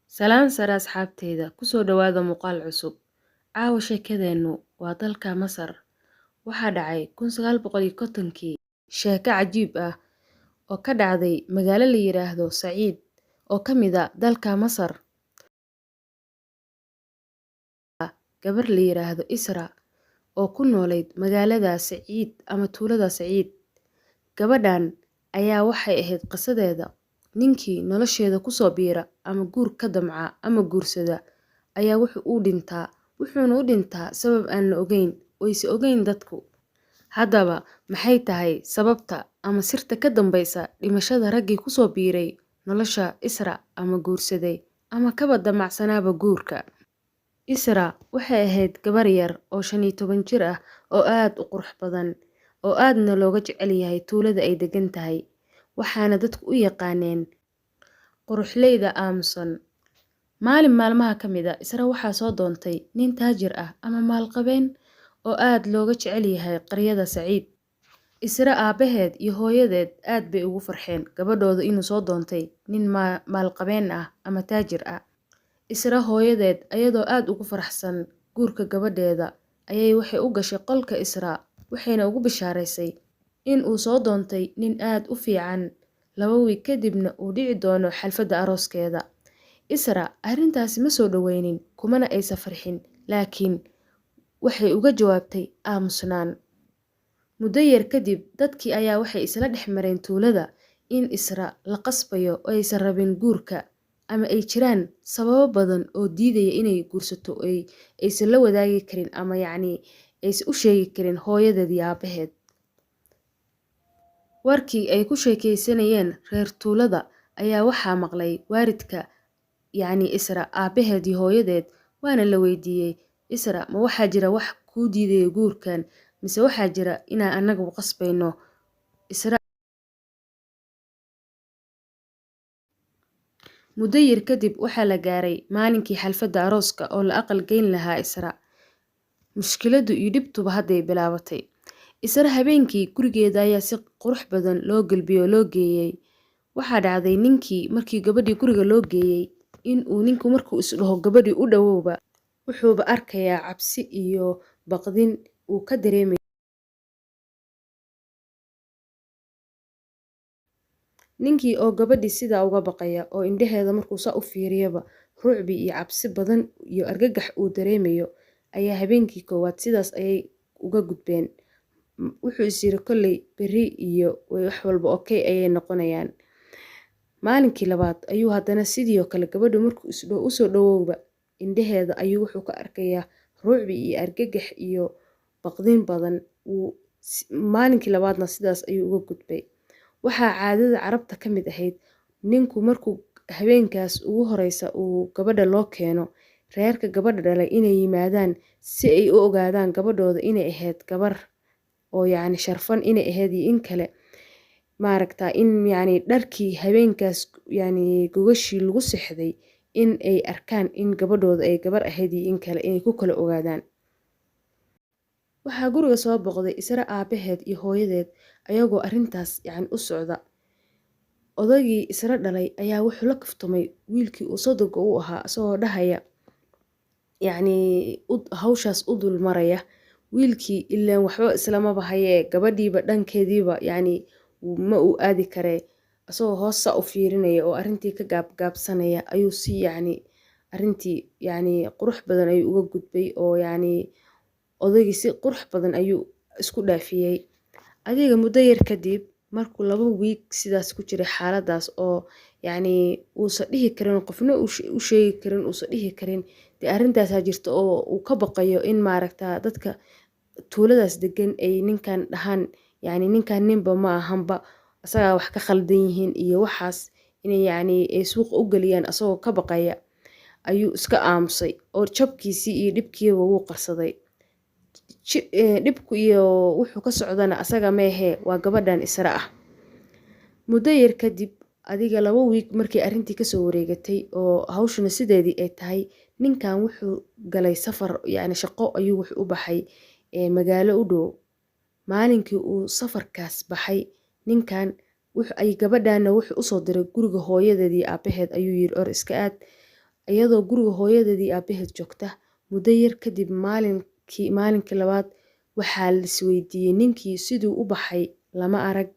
Salaan sare asxaabteyda, kusoo dhawaada muuqaal cusub. Caawa sheekadeennu waa dalka Masar. Waxaa dhacay 1950kii sheeko cajiib ah oo ka dhacday magaalo la yiraahdo Saciid oo ka mid ah dalka Masar. Gabar la yiraahdo Isra oo ku noolayd magaalada Saciid ama tuulada Saciid. Gabadhan ayaa waxay ahayd qisadeeda ninkii nolosheeda kusoo biira ama guur ka damca ama guursada ayaa wuxuu u dhintaa, wuxuuna u dhintaa sabab aan la ogeyn oyse ogeyn dadku. Haddaba maxay tahay sababta ama sirta ka dambaysa dhimashada raggii kusoo biiray nolosha Isra ama guursaday ama kaba damacsanaaba guurka? Isra waxay ahayd gabar yar oo 15 jir ah oo aad u qurux badan oo aadna looga jecel yahay tuulada ay degan tahay, waxaana dadku u yaqaaneen quruxleyda aamusan. Maalin maalmaha ka mid ah Isra waxaa soo doontay nin taajir ah ama maalqabeen oo aad looga jecel yahay qaryada Saciid. Isra aabaheed iyo hooyadeed aad bay ugu farxeen gabadhooda inuu soo doontay nin maalqabeen ah ama taajir ah. Isra hooyadeed ayadoo aad ugu faraxsan guurka gabadheeda ayay waxay u gashay qolka Isra, waxayna ugu bishaaraysay in uu soo doontay nin aad u fiican, 2 wiig kadibna uu dhici doono xalfadda arooskeeda. Isra arrintaasi ma soo dhoweynin, kumana aysan farxin, laakiin waxay uga jawaabtay aamusnaan. Muddo yar kadib dadkii ayaa waxay isla dhex mareen tuulada in Isra la qasbayo oo aysan rabin guurka ama ay jiraan sababo badan oo diidaya inay guursato ay aysan la wadaagi karin ama yacni aysan u sheegi karin hooyadeed iyo aabaheed. Warkii ay ku sheekaysanayeen reer tuulada ayaa waxaa maqlay waalidka, yacni Isra aabaheed iyo hooyadeed, waana la weydiiyey, Isra ma waxaa jira wax kuu diidaya guurkan mise waxaa jira inaan annagu qasbayno? Isra muddo yar kadib waxaa la gaaray maalinkii xalfadda arooska oo la aqal geyn lahaa Isra. Mushkiladdu iyo dhibtuba hadday bilaabatay. Isra habeenkii gurigeeda ayaa si qurux badan loo gelbiyey oo loo geeyey. Waxaa dhacday ninkii markii gabadhii guriga loo geeyey in uu ninku markuu isdhaho gabadhii u dhowowba wuxuuba arkayaa cabsi iyo baqdin uu ka dareemayo. Ninkii oo gabadhii sidaa uga baqaya oo indhaheeda markuu saa u fiiriyaba rucbi iyo cabsi badan iyo argagax uu dareemayo ayaa habeenkii koowaad sidaas ayay uga gudbeen. Wuxuu is yiri kolley berri iyo wax walba okay ayay noqonayaan. Maalinkii labaad ayuu haddana sidii oo kale gabadhu markuu isdhaho usoo dhowowba indhaheeda ayuu wuxuu ka arkayaa rucbi iyo argagax iyo baqdin badan. Wuu maalinkii labaadna sidaas ayuu uga gudbay. Waxaa caadada Carabta ka mid ahayd ninku markuu habeenkaas ugu horeysa uu gabadha loo keeno, reerka gabadha dhalay inay yimaadaan si ay u ogaadaan gabadhooda inay ahayd gabar oo yacni sharfan inay ahayd iyo in kale, maaragta in yacni dharkii habeenkaas yacni gogashii lagu seexday in ay arkaan in gabadhooda ay gabar ahayd iyo in kale inay ku kala ogaadaan. Waxaa guriga soo boqday Isra aabaheed iyo hooyadeed ayagoo arrintaas yacni u socda. Odaygii Isra dhalay ayaa wuxuu la kaftamay wiilkii uu sodoga u ahaa isagoo dhahaya yacni hawshaas u dul maraya. Wiilkii ilaan waxba islamaba hayee gabadhiiba dhankeediiba yacni ma uu aadi karee, isagoo hoos saa u fiirinaya oo arrintii ka gaabgaabsanaya ayuu si yacni arrintii yacni qurux badan ayuu uga gudbay oo yacni odaygii si qurux badan ayuu isku dhaafiyey. Adiga muddo yar kadib markuu 2 wiig sidaas ku jiray xaaladaas oo yacni uusan dhihi karin qofna u sheegi karin, uusan dhihi karin dee arrintaasaa jirta oo uu ka baqayo in maaragta dadka tuuladaas degan ay ninkan dhahaan yacni ninkan ninba ma ahanba, asagaa wax ka khaldan yihiin iyo waxaas inay yacni ay suuqa u geliyaan asagoo ka baqaya ayuu iska aamusay oo jabkiisii iyo dhibkiiba wuu qarsaday. Dhibku iyo wuxuu ka socdana asaga meehee waa gabadhan Isra ah. Muddo yar kadib adiga 2 wiig markii arrintii kasoo wareegatay oo hawshuna sideedii ay tahay, ninkan wuxuu galay safar yacni shaqo ayuu wuxuu u baxay magaalo u dhow. Maalinkii uu safarkaas baxay ninkan ay gabadhana wuxuu usoo diray guriga hooyadeed iyo aabaheed ayuu yiri or iska aad. Iyadoo guriga hooyadeed iyo aabaheed joogta, muddo yar kadib maalinkii labaad waxaa la isweydiiyey ninkii siduu u baxay lama arag,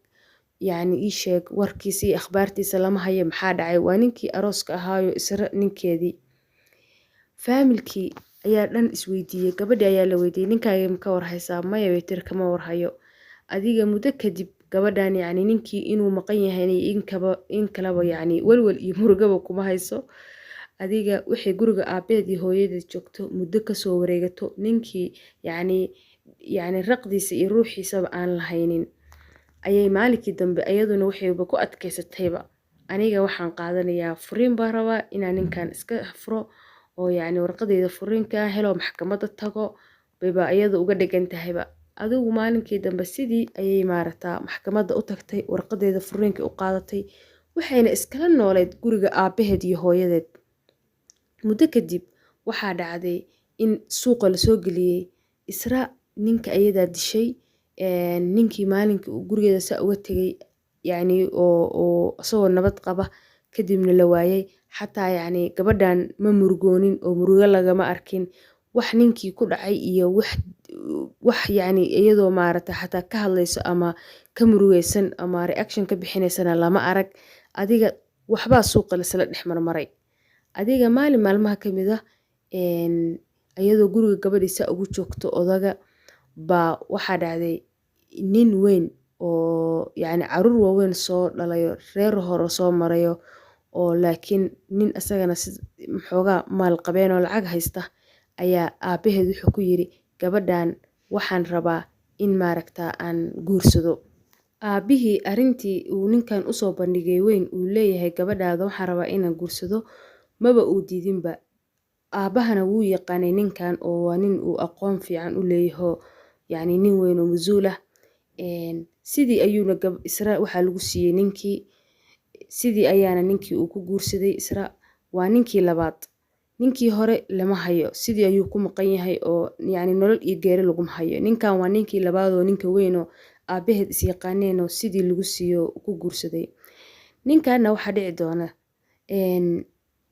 yacni ii sheeg warkiisa iyo akhbaartiisa lama hayo, maxaa dhacay? Waa ninkii arooska ahaayo Isra ninkeedii. Faamilkii ayaa dhan isweydiiyey, gabadhii ayaa la weydiiyey, "Ninkaaga ma ka warhaysaa?" "Maya," bay tiri, "kama warhayo." Adiga muddo kadib gabadhan yacni ninkii inuu maqan yahay inkaba in kaleba yacni walwal iyo murugaba kuma hayso. Adiga waxay guriga aabaheed iyo hooyadeed joogto muddo kasoo wareegato, ninkii yacni raqdiisa iyo ruuxiisaba aan lahaynin ayay maalinkii dambe iyaduna waxayba ku adkaysatayba, "Aniga waxaan qaadanayaa furiin, baan rabaa inaan ninkan iska furo oo yacni warqadeyda furiinka helo, maxkamadda tago," bayba iyada uga dhegan tahayba. Adigu maalinkii dambe sidii ayay maaragtaa maxkamadda u tagtay, warqadeeda furiinka u qaadatay, waxayna iskala nooleyd guriga aabaheed iyo hooyadeed. Muddo kadib waxaa dhacday in suuqa lasoo geliyey Isra ninka ayadaa dishay, ninkii maalinkii uu gurigeeda saa uga tegay, yacni oo isagoo nabad qaba kadibna la waayay. Xataa yacni gabadhan ma murugoonin oo murugo lagama arkin wax ninkii ku dhacay iyo wax yacni iyadoo maaragta xataa ka hadlayso ama ka murugeysan ama reaction ka bixinaysana lama arag. Adiga waxbaa suuqa lasla dhex marmaray. Adiga maalin maalmaha ka mid ah, iyadoo guriga gabadhiisa ugu joogto odaga, baa waxaa dhacday nin weyn oo yacni caruur waaweyn soo dhalayo, reer hore soo marayo, oo laakiin nin isagana si xoogaa maal qabeen oo lacag haysta ayaa aabaheed wuxuu ku yiri, "Gabadhan waxaan rabaa in maaragta aan guursado." Aabihii arrintii uu ninkan usoo bandhigay weyn uu leeyahay, "Gabadhaada waxaan rabaa inaan guursado," maba uu diidinba. Aabahana wuu yaqaanay ninkan oo waa nin uu aqoon fiican u leeyaho, yacni nin weyn oo masuul ah. Sidii ayuuna Isra waxaa lagu siiyey ninkii, sidii ayaana ninkii uu ku guursaday Isra. Waa ninkii labaad. Ninkii hore lama hayo, sidii ayuu ku maqan yahay oo yacni nolol iyo geeri laguma hayo. Ninkan waa ninkii labaad oo ninka weyn oo aabaheed is yaqaaneen oo sidii lagu siiyo ku guursaday. Ninkanna waxaa dhici doona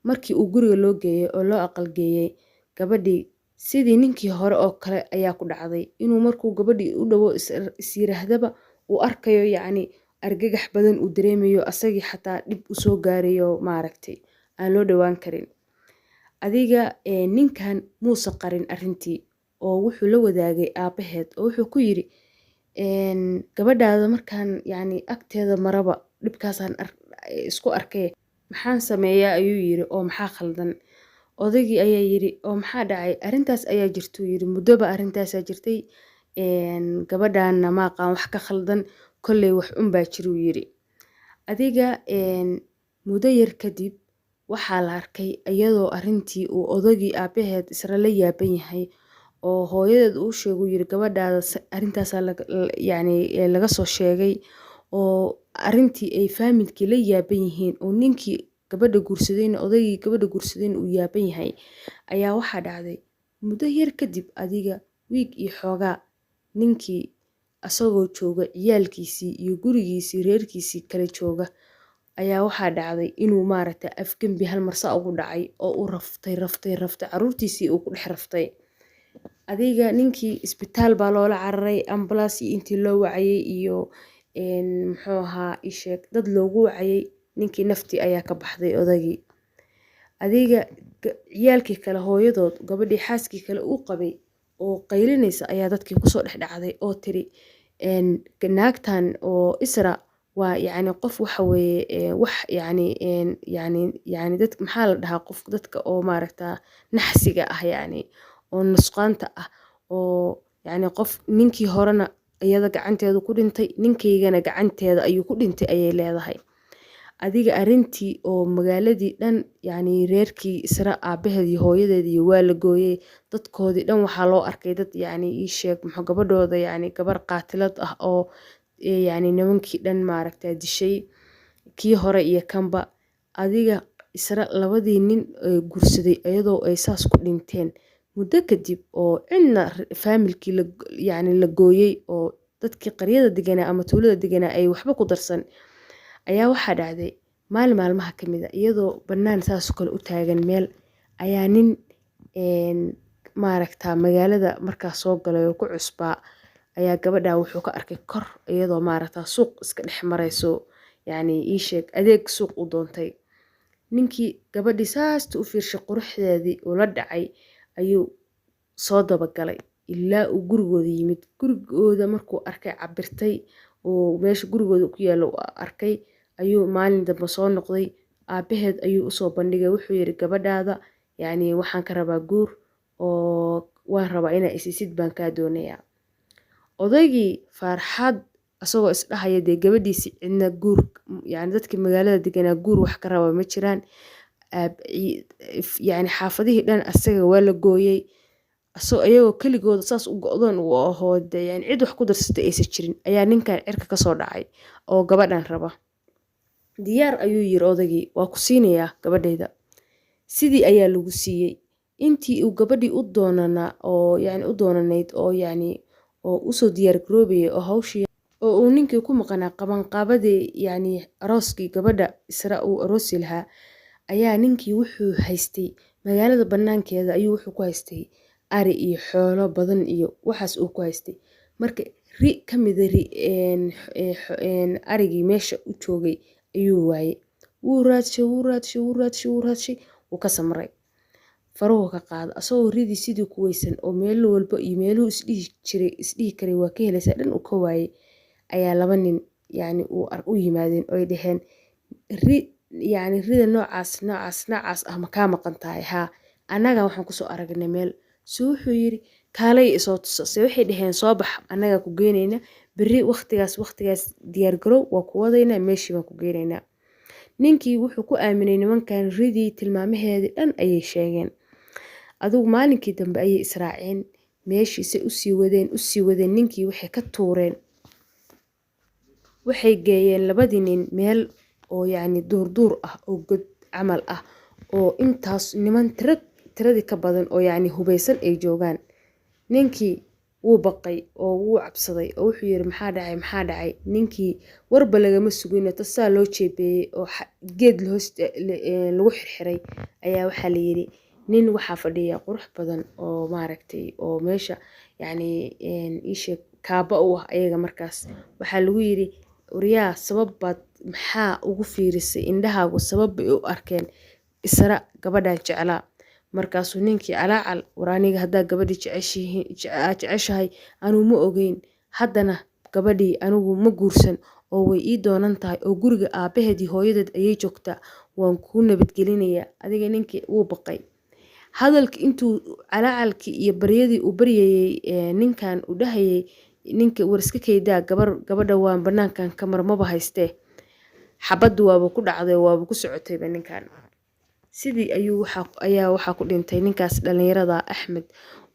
markii uu guriga loo geeyey oo loo aqal geeyey gabadhii, sidii ninkii hore oo kale ayaa ku dhacday, inuu markuu gabadhii u dhowo is yiraahdaba uu arkayo yacni argagax badan uu dareemayo, asagii xataa dhib usoo gaarayo, maaragtay aan loo dhowaan karin. Adiga ninkan muuse qarin arrintii oo wuxuu la wadaagay aabaheed oo wuxuu ku yiri, "Gabadhaada markaan yacni agteeda maraba dhibkaasaan isku arkay, maxaan sameeyaa?" ayuu yiri, "oo maxaa khaldan?" Odaygii ayaa yiri, "Oo maxaa dhacay?" "Arrintaas ayaa jirtuu," yiri, "muddoba arrintaasaa jirtay, gabadhaanna ma aqaan wax ka khaldan, kolley wax unbaa jiruu," yiri. Adiga muddo yar kadib waxaa la arkay iyadoo arrintii uu odaygii aabaheed Isra la yaaban yahay oo hooyadeed uu sheegay, uu yiri, "Gabadhaada arrintaasaa yacni laga soo sheegay," oo arrintii ay faamilkii la yaaban yihiin oo ninkii gabadha guursadayna, odaygii gabadha guursadayna uu yaaban yahay, ayaa waxaa dhacday muddo yar kadib, adiga wiig iyo xoogaa, ninkii asagoo jooga ciyaalkiisii iyo gurigiisii reerkiisii kala jooga ayaa waxaa dhacday inuu maaragtay afgembi hal mar saa ugu dhacay oo uu raftay, raftay, raftay, caruurtiisii uu ku dhex raftay. Adiga ninkii isbitaal baa loola cararay, ambalaas iyo intii loo wacayay iyo muxuu ahaa isheeg dad loogu wacayay, ninkii naftii ayaa ka baxday odaygii. Adiga ciyaalkii kale hooyadood, gabadhii xaaskii kale uu qabay oo qaylinaysa ayaa dadkii kusoo dhex dhacday oo tiri, "Naagtan oo Isra waa yacni qof waxa weeye wax yacni dad maxaa la dhahaa, qof dadka oo maaragtaa naxsiga ah, yacni oo nusqaanta ah, oo yacni qof ninkii horena iyada gacanteedu ku dhintay, ninkaygana gacanteeda ayuu ku dhintay," ayay leedahay. Adiga arrintii oo magaaladii dhan, yacni reerkii Isra aabaheed iyo hooyadeed iyo waa la gooyey, dadkoodii dhan waxaa loo arkay dad yacni ii sheeg muxuu gabadhooda yacni gabar qaatilad ah oo yacni nimankii dhan maaragta dishay, kii hore iyo kanba. Adiga Isra labadii nin ee guursaday iyadoo ay saas ku dhinteen, muddo kadib oo cidna faamilkii yacni la gooyey oo dadkii qaryada deganaa ama tuulada deganaa ay waxba ku darsan, ayaa waxaa dhacday maalin maalmaha ka mid a iyadoo bannaan saas oo kale u taagan meel Ayaa nin maaragta magaalada markaas soo galay oo ku cusbaa ayaa gabadha wuxuu ka arkay kor iyadoo maaragta suuq iska dhex marayso, yacni ii sheeg adeeg suuq u doontay. Ninkii gabadhii saasta u fiirshay, quruxdeedii ula dhacay, ayuu soo dabagalay ilaa uu gurigooda yimid. Gurigooda markuu arkay, cabirtay oo meesha gurigooda ku yaalo arkay, ayuu maalin dambe soo noqday. Aabaheed ayuu usoo bandhigay, wuxuu yiri, "Gabadhaada yacni waxaan ka rabaa guur oo waan rabaa inaa isiisid baan kaa doonayaa." Odaygii farxad asagoo isdhahaya dee gabadhiisi cidna guur, yani dadkii magaalada deganaa guur wax ka raba ma jiraan, yani xaafadihii dhan asaga waa la gooyey, iyagoo keligooda saas u go'doon u ahoo dee yani cid wax ku darsatay aysan jirin, ayaa ninkan cirka kasoo dhacay oo gabadhan raba. "Diyaar," ayuu yiri odaygii, "waa ku siinayaa gabadhayda." Sidii ayaa lagu siiyey. Intii uu gabadhii u doonanaa oo yani u doonanayd oo yani oo usoo diyaar garoobayay oo hawshii oo uu ninkii ku maqanaa qabanqaabadii, yacni arooskii gabadha Isra uu aroosi lahaa, ayaa ninkii wuxuu haystay magaalada banaankeeda ayuu wuxuu ku haystay ari iyo xoolo badan iyo waxaas uu ku haystay. Marka ri ka mida ri arigii meesha u joogay ayuu waayey. Wuu raadshay, wuu raadshay, wuu raadshay, wuu raadshay, wuu ka samray, faruhu ka qaada. Asagoo ridii sidii ku weysan oo meel walba iyo meeluhu isdhihi jiray, isdhihi karay waa ka helaysaa dhan uu ka waayey, ayaa laba nin yacni u yimaadeen oo ay dhaheen, "Ri yacni rida noocaas noocaas noocaas ah ma kaa maqan tahay?" "Haa, annaga waxaan kusoo aragnay meel." So wuxuu yiri, "Kaalay isoo tusa." Se waxay dhaheen, "Soo bax, annaga ku geynayna berri waqtigaas waqtigaas, diyaar garow, waa ku wadaynaa, meeshii baan ku geynaynaa." Ninkii wuxuu ku aaminay nimankan ridii, tilmaamaheedii dhan ayay sheegeen. Adigu maalinkii dambe ayay israaceen. Meeshii se usii wadeen, usii wadeen, ninkii waxay ka tuureen, waxay geeyeen labadii nin meel oo yacni duurduur ah oo god camal ah oo intaas niman tira tiradii ka badan oo yacni hubaysan ay joogaan. Ninkii wuu baqay oo wuu cabsaday oo wuxuu yiri, "Maxaa dhacay? Maxaa dhacay?" Ninkii warba lagama sugin, tasaa loo jeebeeyey oo geed lagu xirxiray ayaa waxaa la yiri, nin waxaa fadhiya qurux badan oo maaragtay oo meesha yacni iisheeg kaaba u ah ayaga. Markaas waxaa lagu yiri, "Waryaa, sabab baad maxaa ugu fiirisay? Indhahaagu sabab bay u arkeen Isra gabadhan jeclaa." Markaasuu ninkii calaacal, "War aniga haddaa gabadhii jeceshahay anuu ma ogeyn, haddana gabadhii anigu ma guursan oo way ii doonan tahay oo guriga aabaheed iyo hooyadeed ayay joogtaa, waan kuu nabadgelinayaa adiga." Ninkii wuu baqay. Hadalki intuu calaacalkii iyo baryadii uu baryayey ninkan uu dhahayay ninka, "War iska kaydaa gabar, gabadha waan banaankan ka mar maba haystee," xabaddu waaba ku dhacday, waaba ku socotayba ninkan. Sidii ayuu ayaa waxaa ku dhintay ninkaas dhalinyarada Axmed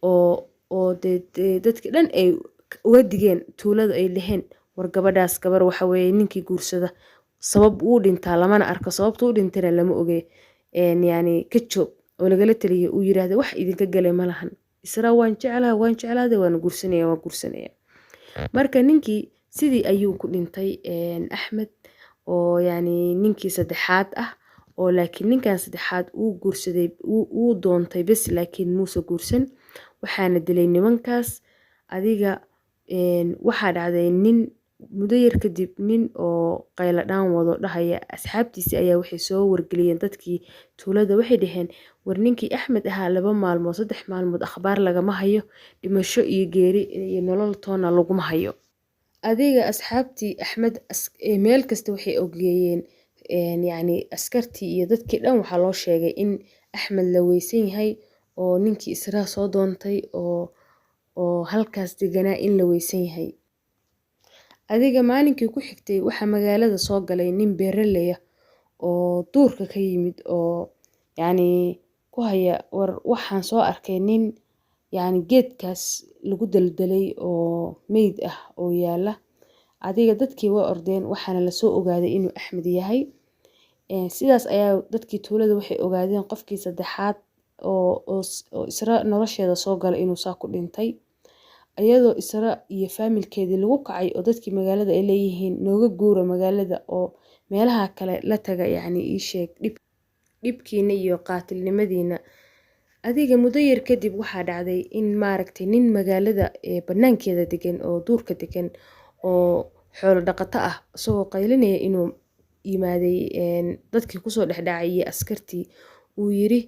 oo dee dadki dhan ay uga digeen tuulada, ay dhaheen, "War gabadhaas gabar waxa weeye ninkii guursada sabab uu dhintaa lamana arko, sababta u dhintana lama oge, yani ka joog," oo lagala taliyay. Uu yiraahday, "Wax idinka galay ma lahan, Isra waan jeclahay, waan jeclaaday, waana guursanaya, waan guursanaya." Marka ninkii sidii ayuu ku dhintay Axmed, oo yani ninkii saddexaad ah, oo laakiin ninkan saddexaad uu guursaday, uu doontay bes, laakiin muuse guursan, waxaana dilay nimankaas. Adiga waxaa dhacday nin muddo yar kadib nin oo qayladhaan wado dhahaya asxaabtiisii ayaa waxay soo wargeliyeen dadkii tuulada. Waxay dhaheen, "War ninkii Axmed ahaa 2 maalmood, 3 maalmood akhbaar lagama hayo, dhimasho iyo geeri iyo nolol toona laguma hayo." Adiga asxaabtii Axmed meel kasta waxay ogeeyeen, yacni askartii iyo dadkii dhan waxaa loo sheegay in Axmed la weysan yahay oo ninkii Israa soo doontay oo halkaas deganaa in la weysan yahay. Adiga maalinkii ku xigtay waxaa magaalada soo galay nin beeraley ah oo duurka ka yimid oo yacni ku haya, "War waxaan soo arkay nin yacni geedkaas lagu daldalay oo meyd ah oo yaala." Adiga dadkii way ordeen, waxaana lasoo ogaaday inuu Axmed yahay. Sidaas ayaa dadkii tuulada waxay ogaadeen qofkii saddexaad oo Isra nolosheeda soo galay inuu saa ku dhintay, iyadoo Isra iyo faamilkeedii lagu kacay oo dadkii magaalada ay leeyihiin, "Nooga guura magaalada oo meelaha kale la taga, yacni ii sheeg dhibkiina iyo qaatilnimadiina." Adiga muddo yar kadib waxaa dhacday in maaragtay nin magaalada banaankeeda degan oo duurka degan oo xoolo dhaqato ah isagoo qaylinaya inuu yimaaday dadkii kusoo dhexdhacay iyo askartii uu yiri,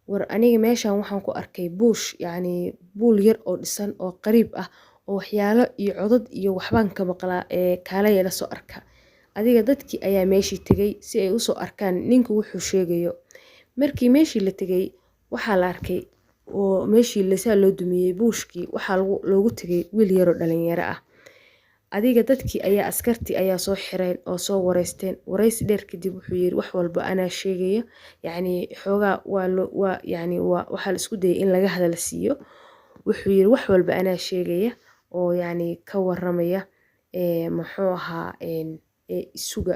"War, aniga meeshan waxaan ku arkay buush, yacni buul yar oo dhisan oo qariib ah oo waxyaalo iyo codad iyo waxbaan ka maqlaa, ee kaalaya la soo arka." Adiga dadkii ayaa meeshii tegay si ay usoo arkaan ninku wuxuu sheegayo. Markii meeshii la tegay, waxaa la arkay oo meeshii lasaa loo dumiyey buushkii, waxaa loogu tegay wiil yaroo dhalinyaro ah. Adiga dadkii ayaa askartii ayaa soo xireen oo soo wareysteen. Wareysi dheer kadib wuxuu yiri, "Wax walba anaa sheegaya." Yacni xoogaa waa waa yacni waa waxaa la isku dayay in laga hadal siiyo. Wuxuu yiri, "Wax walba anaa sheegaya oo yacni ka waramaya, ee muxuu ahaa ee isuga."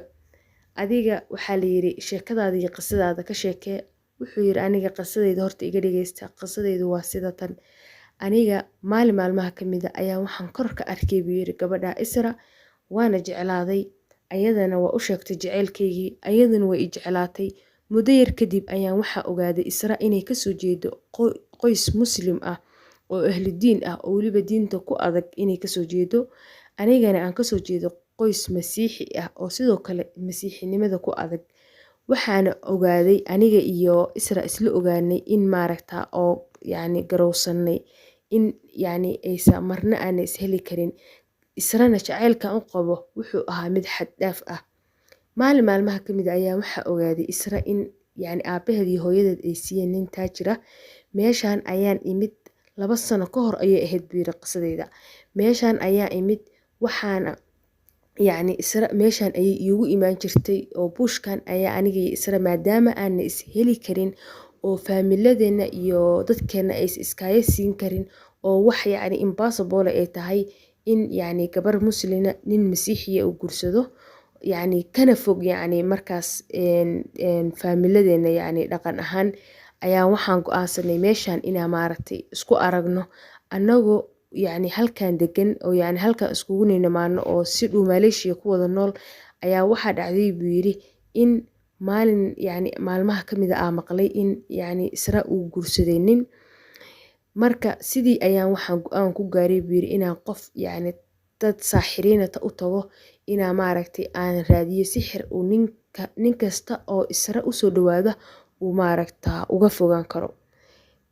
Adiga waxaa la yiri, "Sheekadaada iyo qisadaada ka sheekee." Wuxuu yiri, "Aniga qisadayda horta iga dhageysta. Qisadaydu waa sida tan. Aniga maalin maalmaha ka mid a ayaa waxaan kor ka arkay," buu yiri, "gabadha Isra, waana jeclaaday, ayadana waa u sheegtay jaceylkaygii, ayadana way i jeclaatay. Muddo yar kadib ayaan waxaa ogaaday Isra inay kasoo jeedo qoys Muslim ah oo ahlu diin ah oo weliba diinta ku adag inay kasoo jeedo, anigana aan kasoo jeedo qoys Masiixi ah oo sidoo kale Masiixinimada ku adag. Waxaana ogaaday, aniga iyo Isra isla ogaanay in maaragta oo yacni garowsanay in yacni aysa marna aana is heli karin. Israna jacaylkan u qabo wuxuu ahaa mid xad dhaaf ah. Maalin maalmaha ka mid ah ayaa waxaa ogaaday Isra in yacni aabaheed iyo hooyadeed ay siiyeen nin taajir ah. Meeshaan ayaan imid 2 sano ka hor ayay ahayd," buu yiri, "qisadayda. Meeshaan ayaa imid, waxaana yacni Isra meeshaan ayay iigu imaan jirtay oo buushkan ayaa aniga iyo Isra, maadaama aana is heli karin oo faamiladeena iyo dadkeena aysan iskaaga siin karin oo wax yacni impossible ay tahay in yacni gabar Muslina nin Masiixiya uu guursado, yacni kana fog yacni markaas faamiladeena yacni dhaqan ahaan, ayaa waxaan go'aansanay meeshaan inaan maaragtay isku aragno, annagoo yacni halkan degan oo yacni halkan iskugu nimaano oo si dhuumaaleysiya ku wada nool. Ayaa waxaa dhacday," buu yiri, "in maalin yacni maalmaha ka mid ah maqlay in yacni Isra uu guursaday nin. Marka sidii ayaan waxaan go'aan ku gaaray," buu yiri, "inaan qof yacni dad saaxiriinata u tago, inaan maaragtay aan raadiyo sixir uu ninka nin kasta oo Isra usoo dhawaada uu maaragta uga fogaan karo.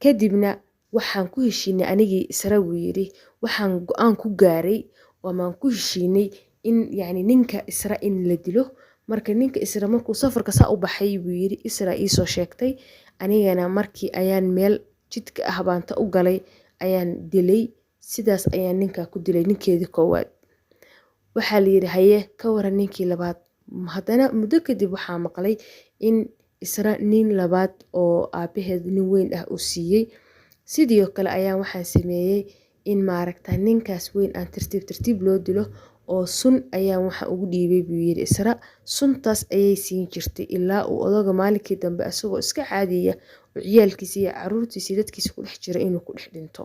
Kadibna waxaan ku heshiinay anigii Isra," buu yiri, "waxaan go'aan ku gaaray amaan ku heshiinay in yacni ninka Isra in la dilo. Marka ninka Isra markuu safarka saa u baxay," buu yiri, "Isra iisoo sheegtay, anigana markii ayaan meel jidka ah baanta u galay ayaan dilay. Sidaas ayaan ninka ku dilay, ninkeedii koowaad." Waxaa la yiri, "Haye, ka waran ninkii labaad?" Haddana muddo kadib waxaa maqlay in Isra nin labaad oo aabaheed nin weyn ah uu siiyey. Sidoo kale ayaan waxaan sameeyey in maaragta ninkaas weyn aan tartiib tartiib loo dilo oo sun ayaan waxa ugu dhiibay," buu yiri, "Isra. Suntaas ayay siin jirtay ilaa uu odaga maalinkii dambe isagoo iska caadiya oo ciyaalkiisa iyo caruurtiisa iyo dadkiisa ku dhex jira inuu ku dhex dhinto."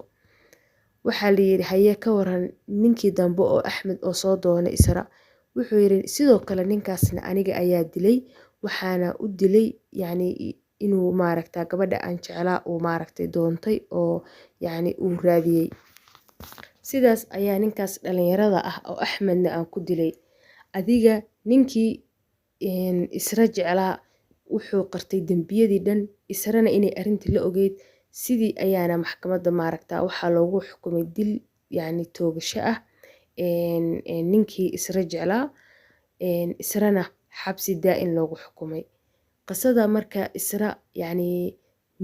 Waxaa la yiri, "Haye, ka waran ninkii dambe oo Axmed oo soo doonay Isra?" Wuxuu yiri, "Sidoo kale ninkaasna aniga ayaa dilay, waxaana u dilay yacni inuu maaragta gabadha aan jeclaa uu maaragtay doontay oo yacni uu raadiyey. Sidaas ayaa ninkaas dhalinyarada ah oo Axmedna aan ku dilay." Adiga ninkii Isra jeclaa wuxuu qartay dembiyadii dhan, Israna inay arrintii la ogeyd. Sidii ayaana maxkamadda maaragta waxaa loogu xukumay dil yacni toogasho ah ninkii Isra jeclaa, Israna xabsi daa'in loogu xukumay. Qisada marka Isra yacni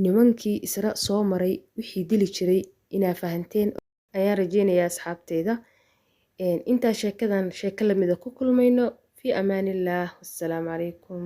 nimankii Isra soo maray wixii dili jiray inaa fahanteen ayaan rajeynayaa, asxaabteyda. Intaa sheekadan sheeko lamida ku kulmayno, fi amaanillaah, wassalaamu calaykum.